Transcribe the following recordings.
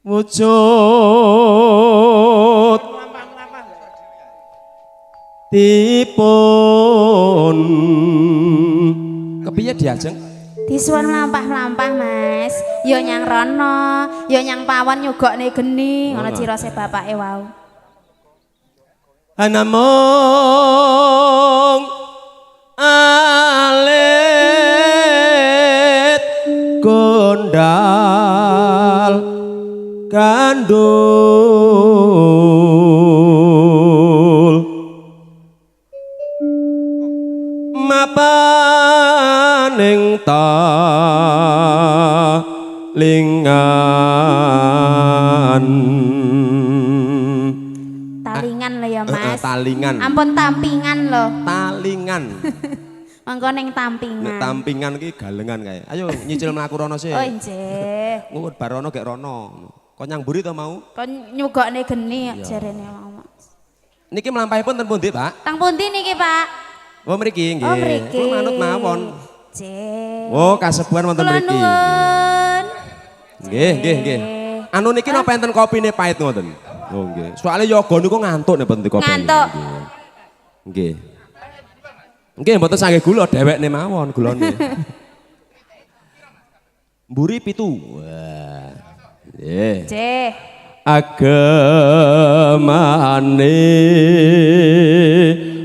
Wujud dipun kepiye diajeng? Disuwun mlampah-mlampah, Mas. Ya nyang rono, ya nyang pawon nyugokne geni, ngono cirose bapake wau. Anamung alit gondal gandul mapaning talingan. Talingan lho ya, Mas. Talingan. Ampun tampingan lho. Talingan. Mangko ning tampingan. Nek tampingan ki galengan kae. Ayo nyicil mlaku rono sik. Oh nggih. Ngut bar rono gek rono. Kon nyang mburi to mau? Kon nyugokne geni jarene mau, Mas. Niki mlampahipun ten pundi, Pak? Tang pundi niki, Pak? Oh mriki nggih. Oh mriki. Kula manut mawon. Nggih. Oh kasepuhan wonten mriki. Nuwun. Nggih, nggih, nggih. Anu niki napa enten kopine pait ngoten? Oh nggih. Soale yoga niku ngantuk nek mboten dikopeni. Ngantuk. Nggih. Nggih mboten sangge gula dhewekne mawon gulane. Mburi 7. Wah. Nggih. Nggih. Agemane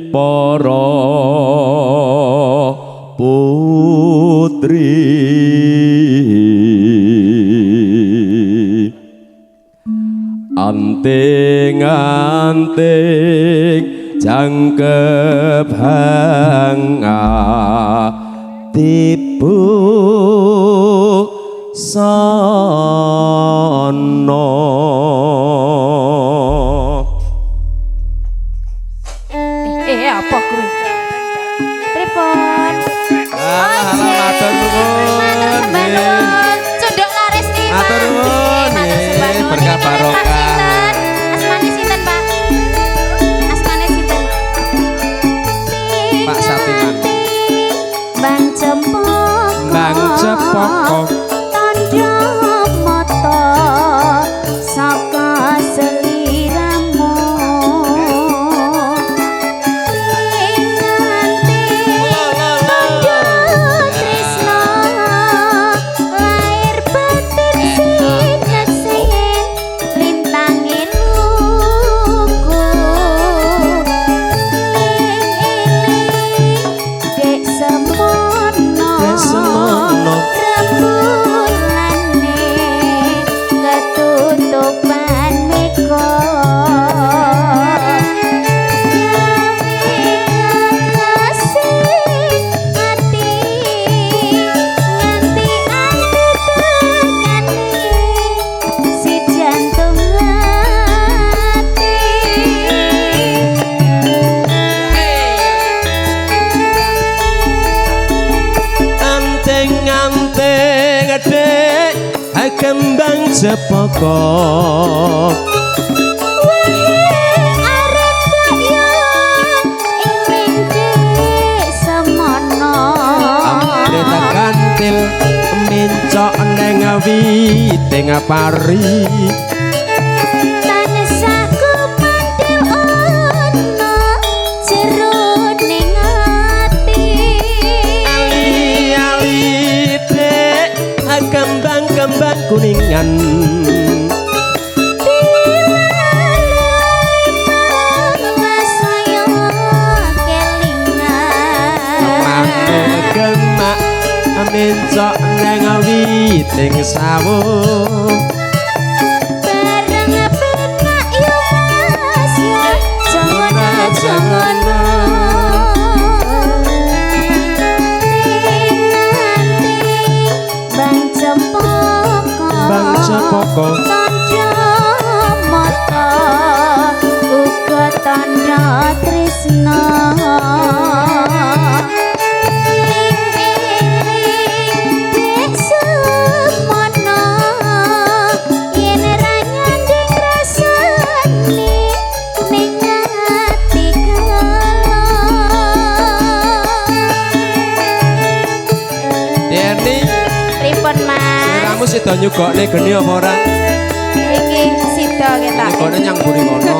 para putri anting-anting jangkep hanga tipu sono. Apa kuwi? Pripun? Matur nuwun. Cunduk laris nih, Pak. Matur nuwun. Berkah barokah. Asmane sinten, Pak? Asmane sinten? Pak Satiman. Bang Cepoko. Bang Cepoko. Tandha mata saka seliramu. Kembang cepoko wahe arep yo ing dek semono amrita kantil mincok neng witing pari tansah kumandel ana jero ning ati ali-ali dek kembang-kembang kuningan saya kelingan manuk gemak mencok neng witing sawo bareng penak yo Mas yo jangan Bang Cepoko Bang Cepoko tandha mata uga tandha tresna ing semono yen ra nyanding rasane ning ati kala. Deni Pripun, Mas? Kamu sida nyugokne geni apa ora? Iya ketok. Nyugokne nyang mburi kono.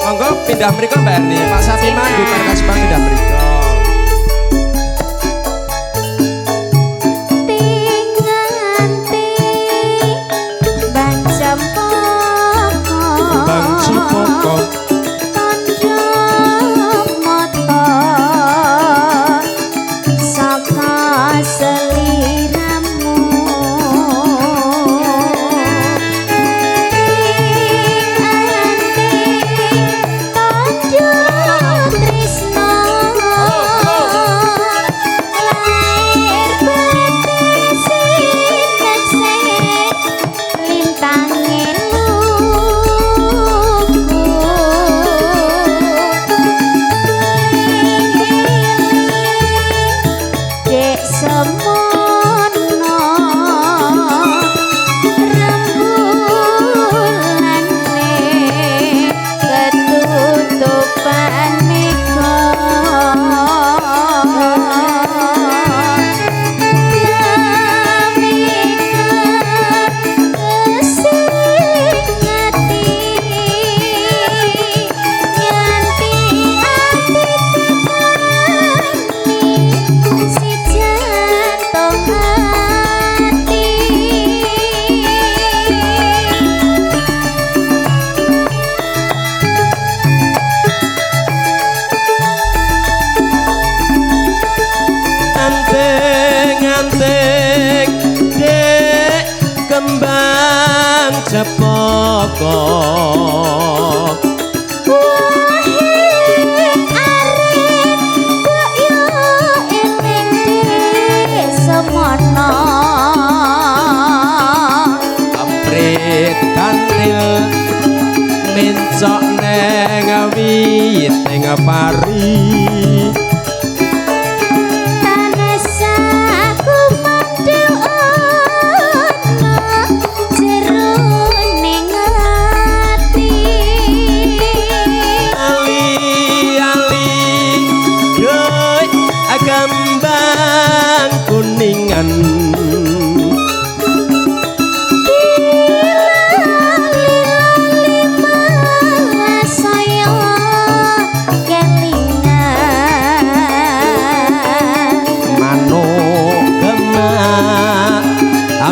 Monggo pindah mriko Mbak Erni. Pak Satiman di Parkaspa pindah mriko.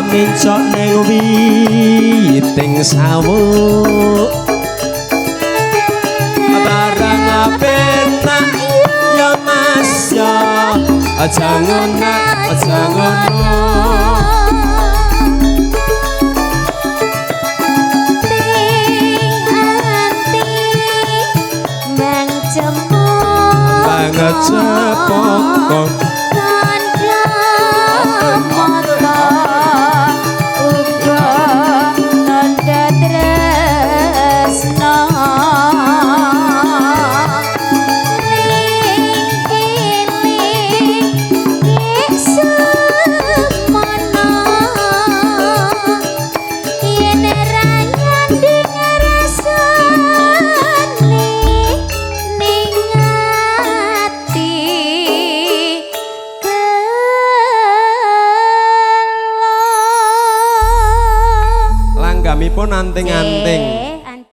Mincok ning witing sawuk barang penak ya Mas ya aja ngono aja ngono ting ati bang bang cepoko.